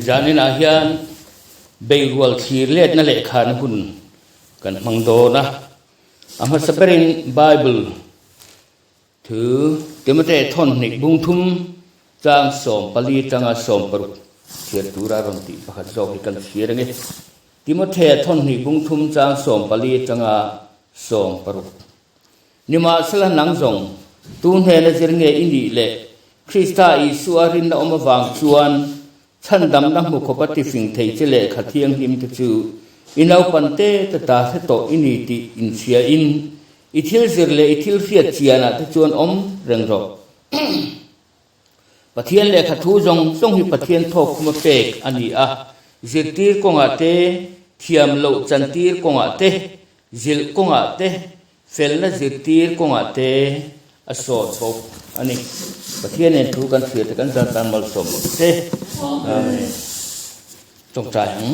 Zaninah hian beirual thlir letna lehkhana hun kan hmang dawn a. A hmasa berin Bible thu Timote thawn hnih bung thum chang 14 tanga 60 chhiar tura rawn tih pakhat zawk hi kan chhiar ange. Timote thawn hnih bung thum chang 14 tanga 60. Nimahsela nang zawng, tu hnena zir nge i nih le? Krista Isua rinna awm avang chuan chhandamna hmu khawpa tifing thei che lehkha thianghlim te chu i naupan te te ta hre tawh i ni tih inchhiain i thil zir leh i thil hriat chianah te chuan awm reng rawh. Pathian lehkha thu zawng zawng hi Pathian thawk khuma pek a ni a, zirtir kawngah te, thiam loh chantir kawngah te, zilh kawngah te, felna zirtir kawngah te a sawt bawk a ni. Pathian nen thu kan hria te kan zan tan malsawm rawh se. Amen. Tawngtai ang.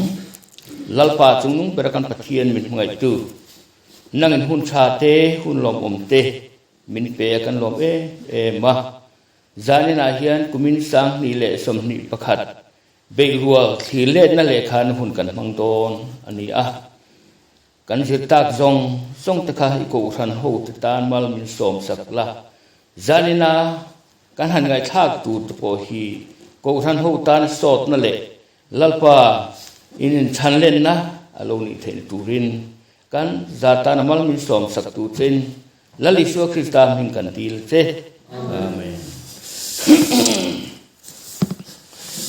Lalpa chungnung bera kan Pathian min hmangaihtu, nangin hun tha te, hun lawmawm te, Min pe a kan lawm em em a, zaninah hian kumin 2021 beihrual thlir letna lehkhan hun kan hmang dawn a ni a. Kan zir tak zawng zawng te kha i kohhran ho te tan mal min sawm sak la, zanina kan han ngaihthlak tur te pawh hi kohhran ho tan sawtna leh Lalpa in inchhan lenna a lo nih theihna turin Kan za tana mal min sawm sak tu chein Lal Isua Krista hming kan dil che. Amen.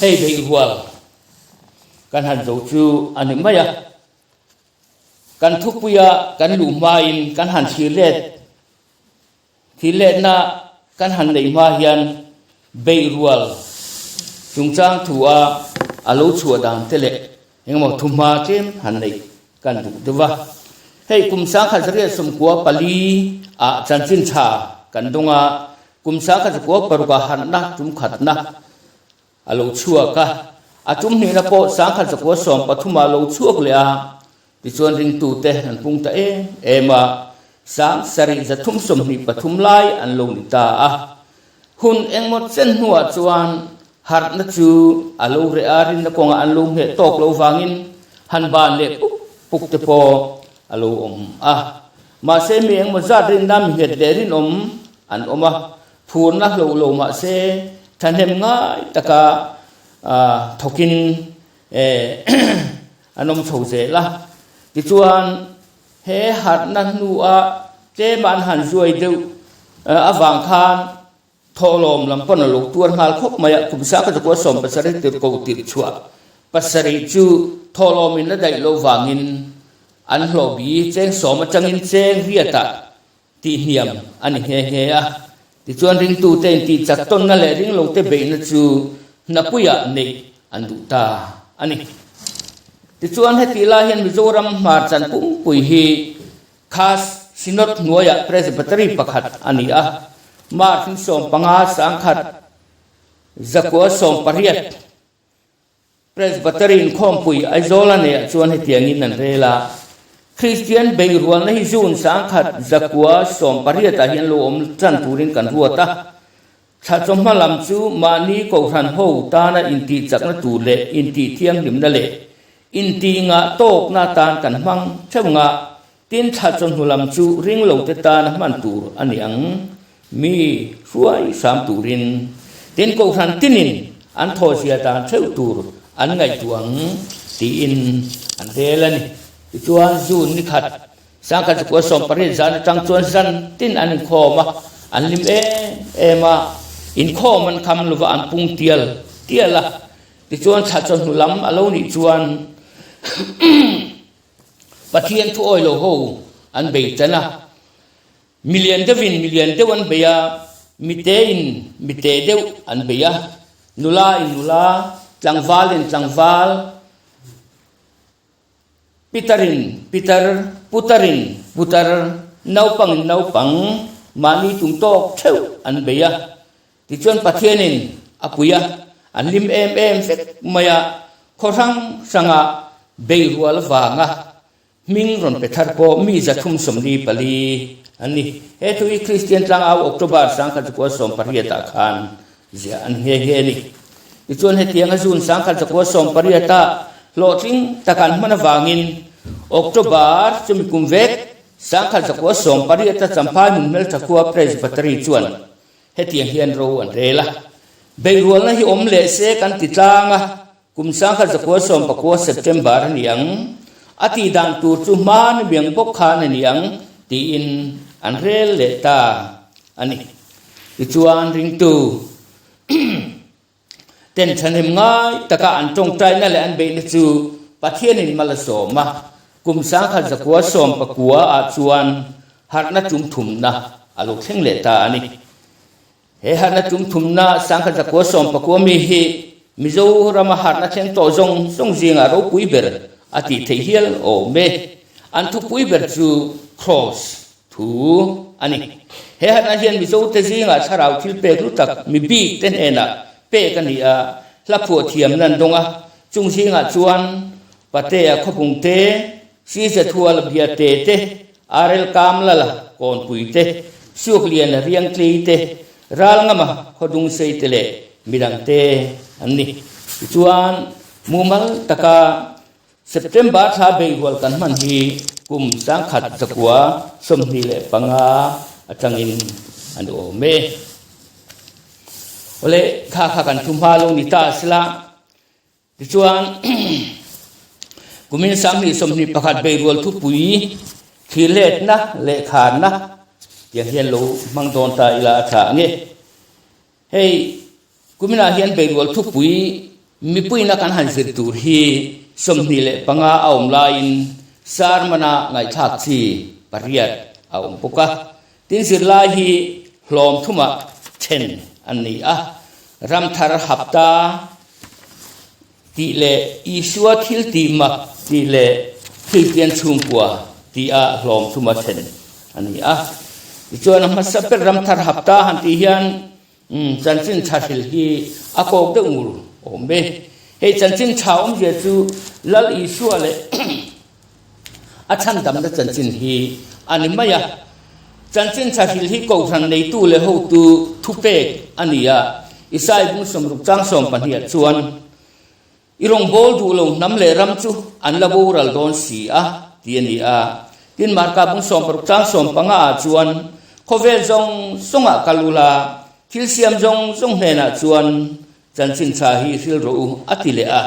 Hei beih rual kan han zo chu a ni mai a. Kan thupuia kan luh hmain kan han thlir let thlir letna kan han neih hma hian beih rual chungchang thu a a lo chhuah dan te leh engemaw thuhma tlem han neih kan duh deuh a. Hei kum 1994 ah chanchin tha kan dawng a, kum 1996 ah harhna tum khatna a lo chhuak a, a tum hnihna pawh 1913 ah a lo chhuak leh a, tichuan ringtute an pung ta em em a, 7323 lai an lo ni ta a. Hun engmaw chen hnuah chuan harhna chu a lo reh a, rinna kawngah an lo ngheh tawk lo vangin han ban leh puk puk te pawh a lo awm a. Mahse mi engmaw zat rinna mi nghet leh rinawm an awm a, phurna hloh lo mahse thahnem ngai taka thawkin an awm chho zel a. Tichuan he harhna hnua tlema an han zuai deuh avang khan thawhlawm lam pawn a lo tuar nghal khawp mai a, kum saka zakua 17 tirh ko tirh chhuah pasarih chu thawhlawmin la daih lo vangin an hlawh bi cheng sawm atangin cheng riatah tih hniam a ni nghe nghe a. Tichuan ringtute intih chak tawnna leh ringlote beihna chu hnapuiah neih an duh ta a ni. Tichuan hetih lai hian Mizoram hmarchan pumpui hi Khas Synod hnuaiah Presbytery pakhat a ni a, March ni 15 1918 Presbytery inkhawmpui Aizawl a neihah chuan hetiangin an rel a, Kristian beirualna hi June 1918 ah hian lo awm tan turin kan ruat a, thla chawhma lam chu mahni kohhran ho tana intihchakna tur leh intihthianghlimna leh intihngah tawkna atan kan hmang theuh nga, tin thla chawhnu lam chu ringlote tana hman tur a ni ang. Mi hruai hram turin tin kohhran tinin an thawhzia dan theuh tur an ngaihtuah ang tiin an rel a ni. Tichuan June ni khat 1918 zan atang chuan zan tin an inkhawm a, an hlim em em a, inkhawm an kham lova an pung tial tial a. Tichuan thla chawhnu lam a lo nih chuan Pathian thu awi lo ho an bei tan a. Mi lian deuhin mi lian deuh an bei a, mi tein mi te deuh an bei a, nula in nula, tlangval in tlangval, pitar in pitar, putar in putar, naupang in naupang, mahni tum tawk theuh an bei a. Tichuan Pathianin a pui a, an hlim em em vek mai a, khaw hrang hranga bei rual vanga Hming rawn pe thar pawh mi 344 an ni. He thu hi Kristian Tlangau October 1918 ah khan ziah an nghe nghe a ni. Tichuan hetianga June 1918 ah hlawhtling taka an hman avangin October chumi kum vek 1918 a Champhai hmun hmeltha khua Presbytery chuan hetiang hian ro an rel a. Beihrualna hi awm leh se kan ti tlang a, kum 1919 September a ni ang, a tih dan tur chu hman miang bawk khan a ni ang tiin an rel leh ta a ni. Tichuan ringtu ten thahnem ngai taka an tawngtaina leh an beihna chu Pathianin mal a sawm a, kum 1919 ah chuan harhna tum thumna a lo thleng leh ta a ni. He harhna tum thumna 1919 mi hi Mizorama harhna thleng tawh zawng zawng zingah ropui ber a tih theih hial awm e. An thupui ber chu Kraws thu a ni. He harhna hian Mizote zingah thlarau thil pek lu tak mi bik te hnenah pek a ni a, hla phuah thiamna an dawng a, chung zingah chuan Patea khawpung te, Sizathuala Biate te, Arel Kamlala Kawnpui te, Suakliana Riangtlei te, Ralngama Khawdungsei te leh midang te an ni. Tichuan, mumal taka September thla beihhual kan hman hi kum 1925 atangin an awm e. Awle, kha kha kan thu hma lo ni ta a sila. Tichuan, kumin 2021 beihrual thupui thirletna leh kharna tiang hian lo hmang dawn ta ila a tha ang e. Hei, kuminah hian beirual thupui mipuina kan han zir tur hi 25 a awm laiin sermon-a ngaihthlak chi pariat a awm bawk a. Tin, zirlai hi hlawm thumah then an ni a, Ramthar Hapta tih leh Isua thil tih mak tih leh Kristian chhungkua tih-a hlawm thuma then a ni a. Tichuan a hmasa ber Ramthar Hapta han tih hian chanchin tha hril hi a kawk deuh ngur awm e. Hei chanchin tha awmzia chu Lal Isua leh a chhandamna chanchin hi a ni mai a. Chanchin tha hril hi Kohhran neitu leh hotu thupek a ni a. Isai bung sawmruk chang sawm pahniha chuan, I rawngbâwl duh lo hnam leh ram chu an la boral dawn si a, ti a ni a. Tin, Marka bung 60 chang 15 ah chuan, Khawvel zawng zawngah kal ula, thil siam zawng zawng hnenah chuan chanchin tha hi hril rawh u, a ti leh a.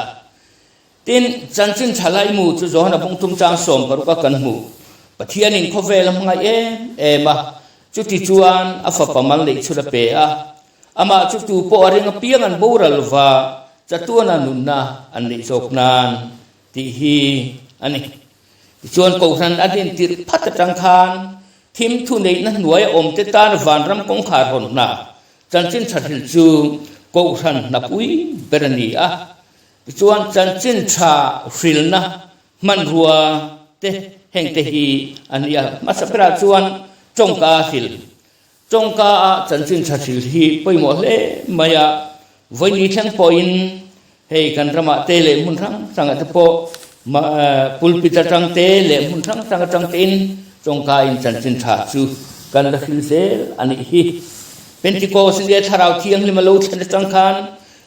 Tin, chanchin tha laimu chu Johana bung thum chang 16 a kan hmuh. Pathianin khawvel a hmangaih em em a, chuti chuan a fapa mal neih chhun a pe a. Amah chu tu pawh a ring apiang an boral lova chatuana nunna an neih zawk nan tih hi a ni. Tichuan Kohhran a din tirh phat atang khan thim thu neihna hnuaia awmte tan vanram kawngkhar hawn hna chanchin tha hril chu Kohhran hnapui ber a ni a. Tichuan chanchin tha hrilna hmanrua te hengte hi a ni a. Hmasa berah chuan tawngka hril Tawngka a chanchin tha hril hi pawimawh hle mai a, vawiini thleng pawhin hei kan ramah te leh hmun hrang hrangah te pawh pulpit atang te leh hmun hrang hrang atang tein tawngka in chanchin tha chu kan la hril zel a nih hi. Pentecost nia Thlarau Thianghlim a lo thlen atang khan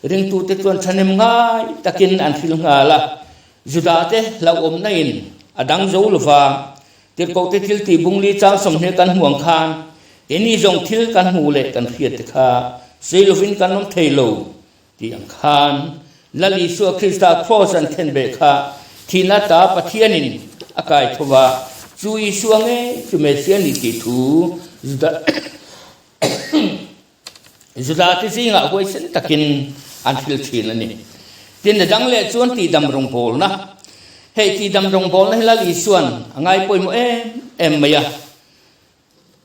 ringtute chuan thahnem ngai takin an hril nghal a, Judate hlauhawmna in a dang zo lova Tirhkohte thil tih bungli chang 20 kan hmu ang khan keini zawng thil kan hmuh leh kan hriat te kha sawi lovin kan awm thei lo tih ang khan Lal Isua Krista kraws an khen beh kha thihna ta Pathianin a kai tho va, chu Isua ngei chu Messiah ni tih thu Juda Judate zingah huaisen takin an hril thin a ni. Tin, a dang leh chuan tihdam rawngbawlna. Hei tihdam rawngbawlna hi Lal Isua'n a ngai pawimawh em em mai a.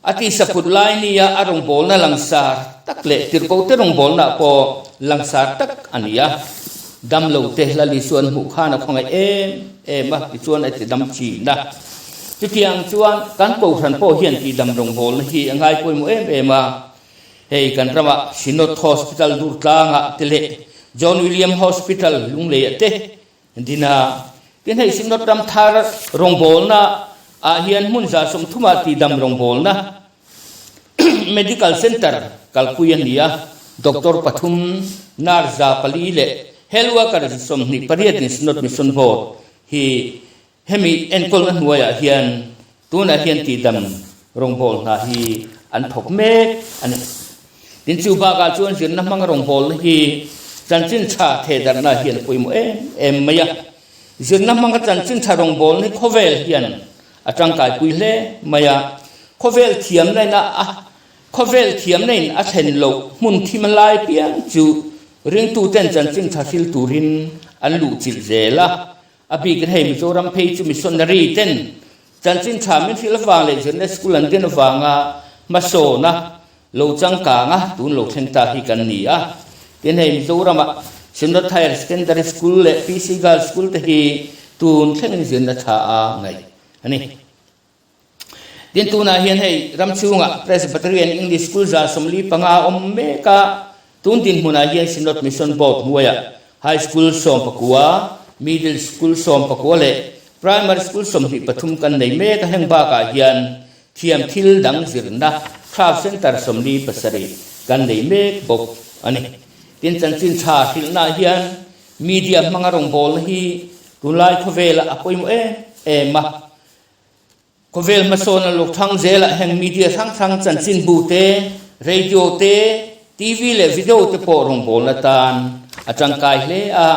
A tihsaput lai nia a rawngbawlna langsar tak leh tirhkohte rawngbawlnaah pawh langsar tak a ni a. Damlote Lal Isua'n hmuh khan a khawngaih em em a, tichuan a tidam thin a. Chutiang chuan kan Kohhran pawh hian tihdam rawngbawlna hi a ngai pawimawh em em a. Hei kan ramah Synod Hospital Durtlangah te leh John William Hospital Lungleiah te din a. Tin hei Synod ram thar rawngbawlna ah hian hmun 30 ah tihdam rawngbawlna Medical Center kalpui a ni a. Doctor pathum, Nurse 400 leh Health Worker 28 in Synod Mission Board hi hemi enkawlna hnuaiah hian tunah hian tihdam rawngbâwl hna hi an thawk mek a ni. Tin, chu bakah chuan zirna hmanga rawngbâwlna hi chanchin tha thehdarhna hian a pawimawh em em mai a. Zirna hmanga chanchin tha rawngbâwlna hi khawvel hian a tangkaipui hle mai a, khawvel thiamna in a khawvel thiamna in a thlen loh hmun thim lai piang chu ringtuten chanchin tha hril turin an luhchilh zel a. A bikin hei Mizoram phei chu missionary ten chanchin tha min hrilh avang leh zirna school an din avanga hmasawna lo changkang a, tun lo thleng ta hi kan ni a. Tin hei Mizoramah Synod Higher Secondary School leh PC Girls School te hi tun thlengin zirna tha a ngaih a ni. Tin tunah hian hei ram chhungah Presbyterian English School 45 a awm mek a, tun dinhmunah hian Synod Mission Board hnuaiah High School 19, Middle School 19 leh Primary School 23 kan nei mek a, heng bakah hian Thiam thil dang zirna Craft Centre 47 kan nei mek bawk a ni. Tin, chanchin tha hrilhnaah hian media hmanga rawngbawlna hi tunlai khawvelah a pawimawh em em a. Khawvel hmasawna lawk thang zelah heng media hrang hrang chanchinbu te, radio te, TV leh video te pawh rawngbawlna tan a tangkai hle a.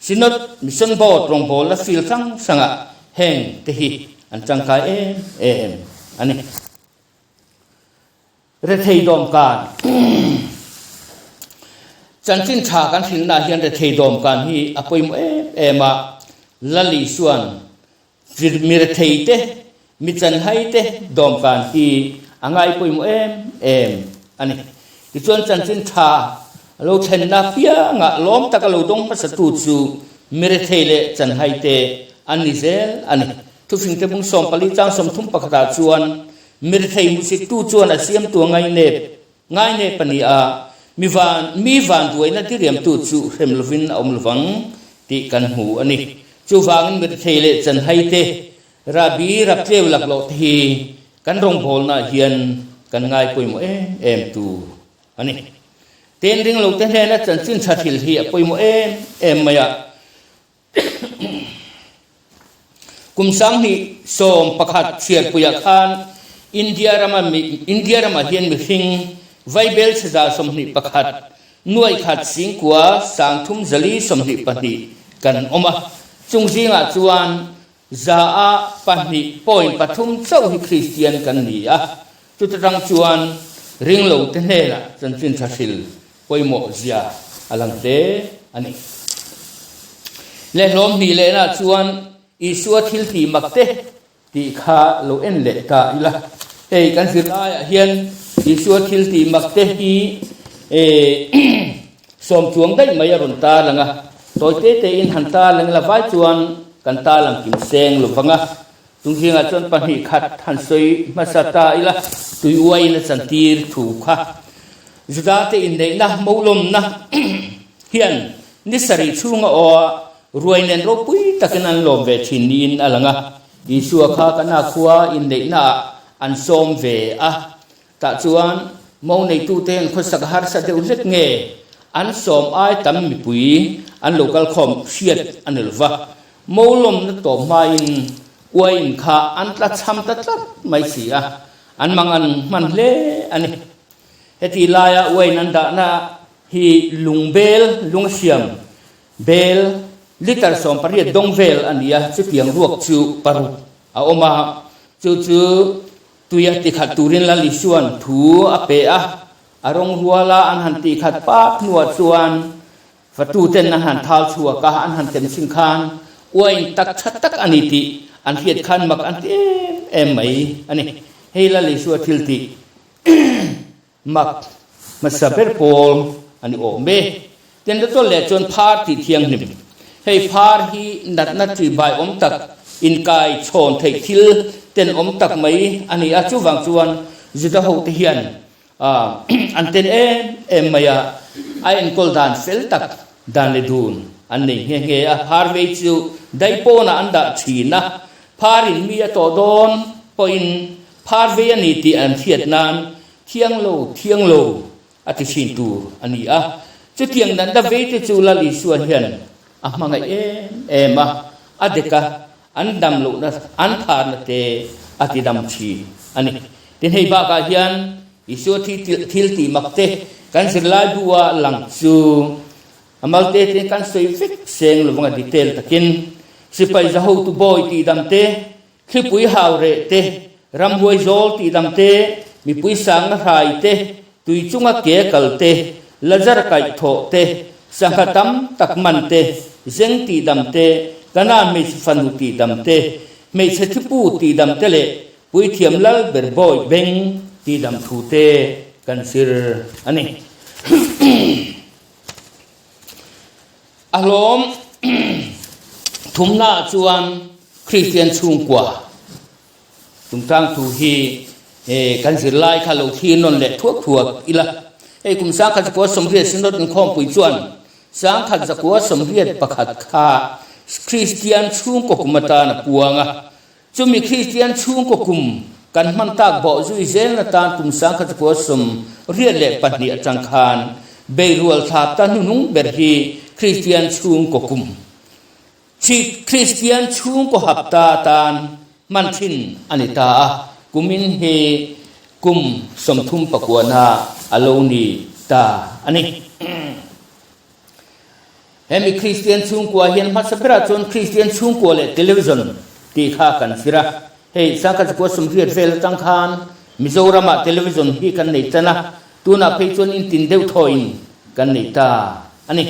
Synod Mission Board rawngbawlna field hrang hrangah heng te hi an tangkai em em a ni. Rethei dawmkan Chanchin tha kan hrilhnaah hian rethei dawmkan hi a pawimawh em em a, Lali chuan Mi rethei te, mi chanhai te dawmkan hi a ngai pawimawh em em a ni. Tichuan chanchin tha a lo thlenna piangah lawm taka lo dawng hmasatu chu mi rethei leh chanhai te an ni zel a ni. Thufingte bung 14 chang 30 pakhatah chuan mi rethei hmusittu chuan a siamtu a ngainep Ngainep a ni a, mi van mi vanduaina diriamtu chu hrem lovin a awm lovang tih kan hmu a ni. Chuvangin mirethei leh chanhai te, rahbi raptleu laklawh te hi kan rawngbawlnaah hian kan ngai pawimawh em em tur a ni. Ten ring lo te hnena chanchin tha thil hi a pawimawh em em mai a. Kum 2011 chhiarpuiah khan India rama India ramah hian mihring vaibel chhe 21 nuaikhat singkua 3,022 kan awm a, chung zingah chuan za a pahnih point pathum chauh hi Kristian kan ni a, chuta tang chuan ringlote hnenah chanchin tha hril pawimawh zia a lang hle a ni. Lehlawm hnih lehna chuan Isua thil tih mak te tih kha lo en leh ta ila. Hei kan zirlaiah hian Isua thil tih mak te hi sawm chuang daih mai a rawn tar lang a, tawi te tein han tar lang ila vai chuan kan tar lang kim seng lo vang a. Chung zingah chuan pahnih khat han sawi hmasa ta ila, tui uaiin a chantir thu kha. Judate inneihna molawmna hian ni sarih chhunga aw a ruai nen ropui takin an lawm ve thin niin a lang a. Isua kha Kana khua inneihnaah an sawm ve a. Tah chuan mo neitute hian khawsak harsa deuh hlek nge an sawm ai tam mipui an lo kal khawm hriat a ni lova. Mo lawmna tawp hmain uaiin kha an tla chham ta tlat mai si a, an mangan hman hle a ni. Heti laia uaiin an dahna hi lungbel, lungsiam bel, litre 18 dawng vel a ni a, chutiang ruak chu paruk a awm a, chu chu Tui a tikhat turin Lal Isua'n thu a pe a, a rawng ruala an han tihkhat pap hnuah chuan fatuten an han thal chhuak a, an han tem chhin khan uain tak tha tak a ni tih an hriat khan mak an ti em em mai a ni. Hei Lal Isua thil tih Mak hmasa ber pawl a ni awm e. Tendutawlh leh chuan phar tih thianghlim. Hei phar hi natna ṭihbai awm tak, inkai chhawn theih thil tenawm tak mai a ni a, chuvang chuan Juda hote hian an ten em em mai a, a enkawl dan fel tak dan leh dun an nei nghe nghe a. Phar vei chu daipawnah an dah ṭhin a, pharin mi a tawh dawn pawhin phar vei a ni tih an hriat nan Thiang lo, thiang lo! a ti thin tur a ni a. Chutiang natna veite chu Lal Isua hian a hmangaih em em a, a dek a, an dam lohna, an pharna te a ti dam thin a ni. Tin hei bakah hian Isua thi thil tih mak te kan zirlai bu a lang chu a malte te kan sawi vek seng lovang a detail takin sipai zahotu bawi tih dam te, thlipui hau reh te, ramhuai zawl tih dam te, mipui sangna hrai te, tui chunga ke kal te, lazar kaih thawh te, sangha tam tak man te, zeng tih dam te, Kanaan hmeichhe fanu tih dam te, hmeichhe thipu tih dam te leh Puithiam lal ber bawi beng tih dam thu te kan zir a ni. A hlawm thumnaah chuan Kristian chhungkua chungchang thu hi kan zirlai kha lo thlir nawn leh thuak thuak ila. Hei kum 1980 Synod inkhawmpui chuan 1981 kha Kristian chhungkaw kum atan a puang a. Chumi Kristian chhungkaw kum kan hman tak bawh zui zelna tan kum 1982 atang khan beirual thlap ta hnuhnung ber hi Kristian chhungkaw kum Kristian chhungkaw hapta atan hman thin a ni ta a, kumin hi kum 30 pakuana a lo ni ta a ni. Hemi Kristian chhungkua hian hmasa berah chuan Kristian chhungkua leh television tih kha kan zir a. Hei 1980 vel atang khan Mizoramah television hi kan nei tan a, tunah phei chuan intin deuh thawhin kan nei ta a ni.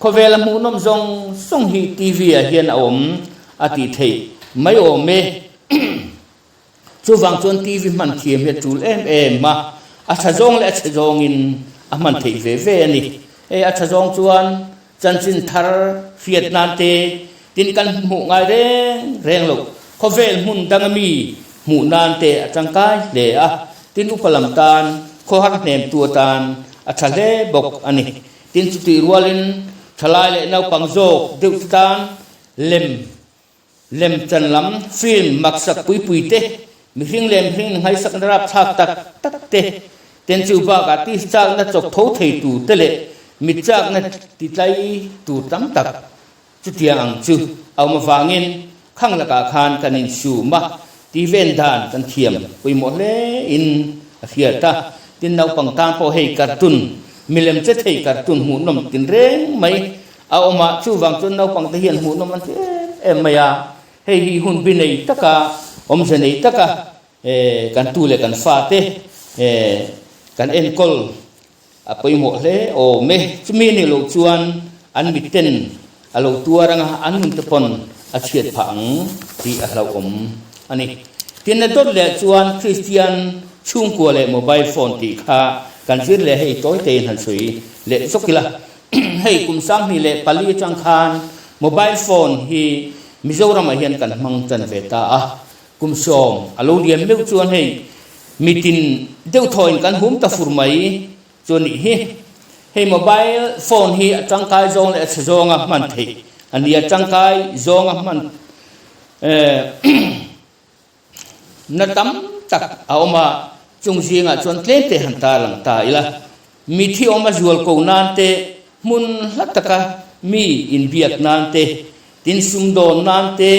Khawvela hmuhnawm zawng zawng hi TV ah hian a awm a tih theih mai awm e. Chuvang chuan TV hman thiam hi a tul em em a, a tha zawng leh a chhe zawngin a hman theih ve ve a ni. Hei a tha zawng chuan chanchin thar hriat nan te, tin kan hmuh ngai reng reng loh khawvel hmun danga mi hmuh nan te a tangkai hle a, tin upa lam tan khawhar hnemtu atan a tha hle bawk a ni. Tin chutih rualin thalai leh naupang zawk deuh te tan lem Lemchan lam film maksak puipui te, mihring leh mihring innghaisakna rapthlak tak tak te, ten chu bakah tihchakna chawk tho thei tur te leh mitchakna titlai tur tam tak chutiang ang chu a awm avangin khang lakah khan kan insum a, tiven dan kan thiam pawimawh hle in a hriat a. Tin naupang tan pawh hei cartoon, milem che thei cartoon hmuhnawm tinreng mai A awm a, chuvang chuan naupangte hian hmuhnawm an ti em em mai a, hei hi hun bi nei taka, awmze nei taka kan tu leh kan fate kan enkawl a pawimawh hle awm e. Chumi a nih loh chuan an mitten a lo tuar anga an nun te pawn a chhiat phah ang tih a hlauhawm a ni. Tin a dawt leh chuan Kristian chhungkua leh mobile phone tih kha kan zir leh hei tawi tein han sawi leh zawk ila. Hei kum 2004 atang khan mobile phone hi Mizoramah hian kan hmang tan ve ta a, kum 10 a lo lian meuh chuan hei mitin deuh thawin kan hum ta fur mai chu a nih hi. Hei mobile phone hi a tangkai zawng leh a chhe zawnga hman theih a ni a, tangkai zawnga hman Na tam tak a awm a, chung zingah chuan tlem te han tar lang ta ila. Mithi awm a zual ko nan te, hmun hla taka mi inbiak nan te, tin sumdawn nan te,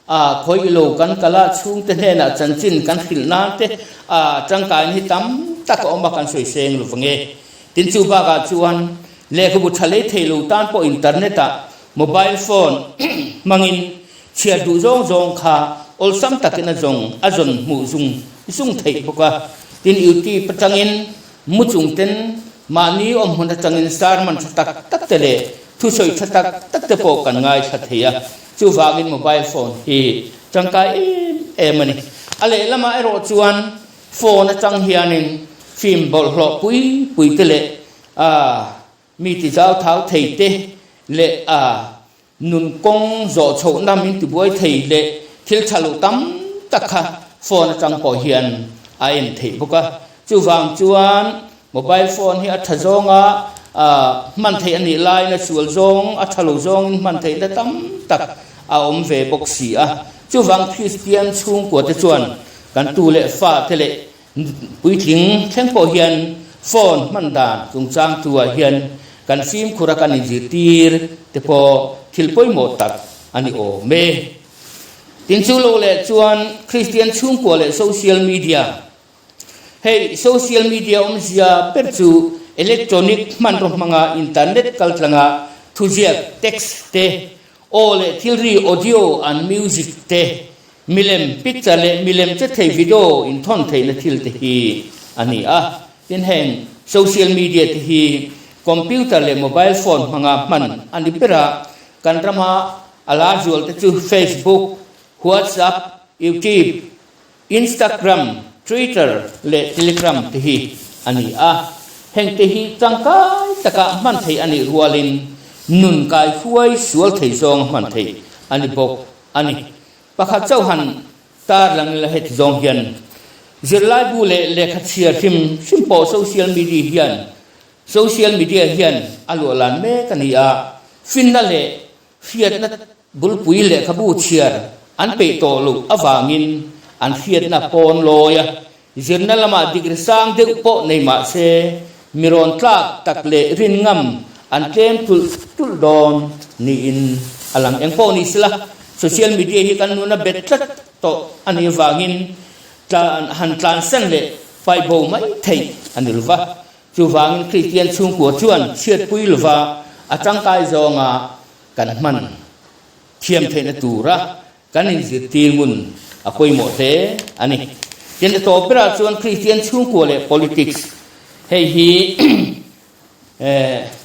a khawih lo kan kal a chhungte hnenah chanchin kan hrilh nan te a tangkaina hi tam tak a awm a kan sawi seng lo vang e. Tin chu bakah chuan lehkhabu tha lei thei lo tan pawh internet ah mobile phone hmangin Chhiar duh zawng zawng kha awlsam takin a zawng a zawn hmuh zung zung theih bawk a. Tin, YouTube atangin mu chung ten mahni awm hmun atangin sermon tha tak tak te leh thusawi tha tak tak te pawh kan ngaithla thei a. Chuvangin mobile phone hi tangkai em em a ni. A lehlamah erawh chuan phone atang hianin film bawlhhlawh pui pui te leh mi tizau thau thei te leh a Nun kawng zawh chhohna min tibuai thei leh thil tha loh tam tak kha phone atang pawh hian a en theih bawk a. Chuvang chuan mobile phone hi a tha zawnga hman theih a nih laiin a sual zawng, a tha lo zawngin hman theihna tam tak a awm ve bawk si a. Chuvang Kristian chhungkua te chuan kan tu leh fa te leh Puitling thleng pawh hian Phone hman dan chungchang thu ah hian kan fimkhur a kan inzirtir te pawh thil pawimawh tak a ni awm e. Tin chu lo leh chuan Kristian chhungkua leh social media Hei social media awmzia ber chu electronic hmanraw hmanga internet kaltlanga thuziak, text, te, aw leh thilri, audio and music, te, milem, picture, leh milem che thei, video, inthawn theihna thil te hi a ni a. Tin heng social media te hi computer leh mobile phone hmanga hman a ni ber a, kan rama a lar zual te chu Facebook, WhatsApp, YouTube, Instagram, Twitter leh Telegram te hi a ni a, hengte hi tangkai taka hman theih a nih rualin nun kaihruai sual thei zawnga hman theih a ni bawk a ni. Pakhat chauh han tarlang ila heti zawng hian zirlaibu leh lehkha chhiar hrim hrim pawh social media hian social media hian a luahlan mek a ni a, finna leh Hriatna bulpui lehkhabu chhiar an peih tawh loh avangin an hriatna pawn lawi a, zirna lamah degree sang deuh pawh nei mah se mi rawn tlak tak leh rin ngam an tlem tulh tulh dawn niin a lang. Eng pawh ni sela, social media hi kan nuna bet tlat tawh a nih avangin tlan han tlansan leh paih bo mai theih a ni lo va. Chuvangin Kristian chhungkua chuan chhiatpui lova a tangkai zawnga kan hman thiam theihna tura kan inzirtir ngun a pawimawh hle a ni. Tin, a tawp berah chuan Kristian chhungkua leh politics hei hi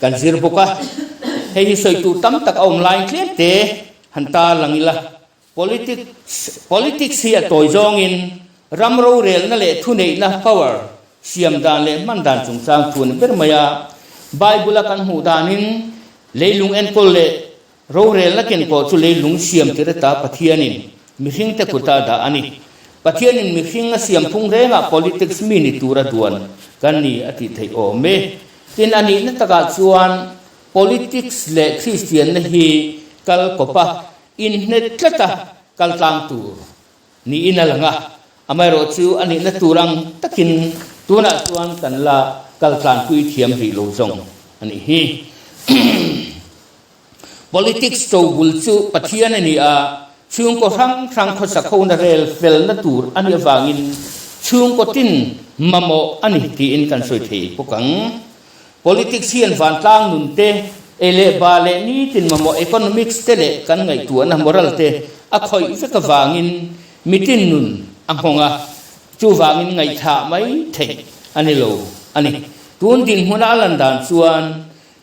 kan zir bawk a, hei hi sawi tur tam tak a awm laiin tlem te han tarlang ila. Politics, Politics hi a tawi zawngin ram rorelna leh thuneihna, power, siam dan leh hman dan chungchang thu a ni ber mai a. Bible-a kan hmuh danin leilung enkawl leh rorelna kenkawh chu leilung siam tir ata Pathianin mihringte kuta dah a ni. Pathianin mihring a siam phung rengah politics mi ni tura duan kan ni a tih theih awm e. Tin, a nihna takah chuan politics leh Kristianna hi kal kawp a, Inhnet tlata kal tlang tur niin a lang a, amaherawh chu a nihna tur ang takin tunah chuan kan la kal tlanpui thiam rih lo zawng a nih hi. Politics tobul chu Pathian a ni a, chhungkaw hrang hrang khawsak hona rel felna tur a nih avangin chhungkaw tin mamawh a ni tiin kan sawi thei bawk ang. Politics hian vantlang nun te, ei leh ba leh nitin mamawh economics te leh kan ngaihtuahna moral te a khawih vek avangin mitin nun a nghawng a, chuvangin ngaihthah mai theih a ni lo a ni. Tun dinhmuna a lan dan chuan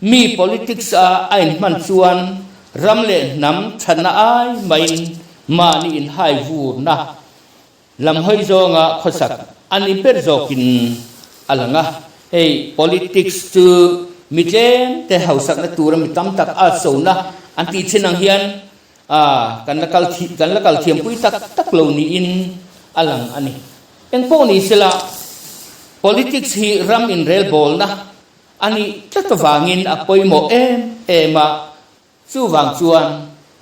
mi politics a a inhman chuan ram leh hnam thatna ai maiin mahni inhai vurna Lam hawi zawnga khawsak a ni ber zawkin a lang a, hei politics chu mi tlem te hausakna tura mi tam tak a sona an tih thin ang hian kan la kal kan la kal thiampui tak tak lo niin a lang a ni. Engpawh ni sela politics hi ram inrelbawlna a nih tlat avangin a pawimawh em em a, Chuvang chuan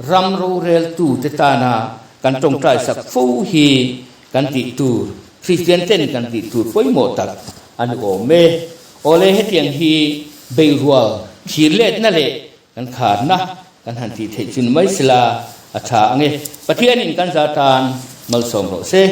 ram roreltute tana kan tawngtai sak fo hi kan tih tur, Kristian ten kan tih tur pawimawh tak a ni awm e. Awle hetiang hi beirual thlir letna leh kan kharna kan han tih theih chu ni mai sela a tha ang e. Pathianin kan za tan malsawm rawh se.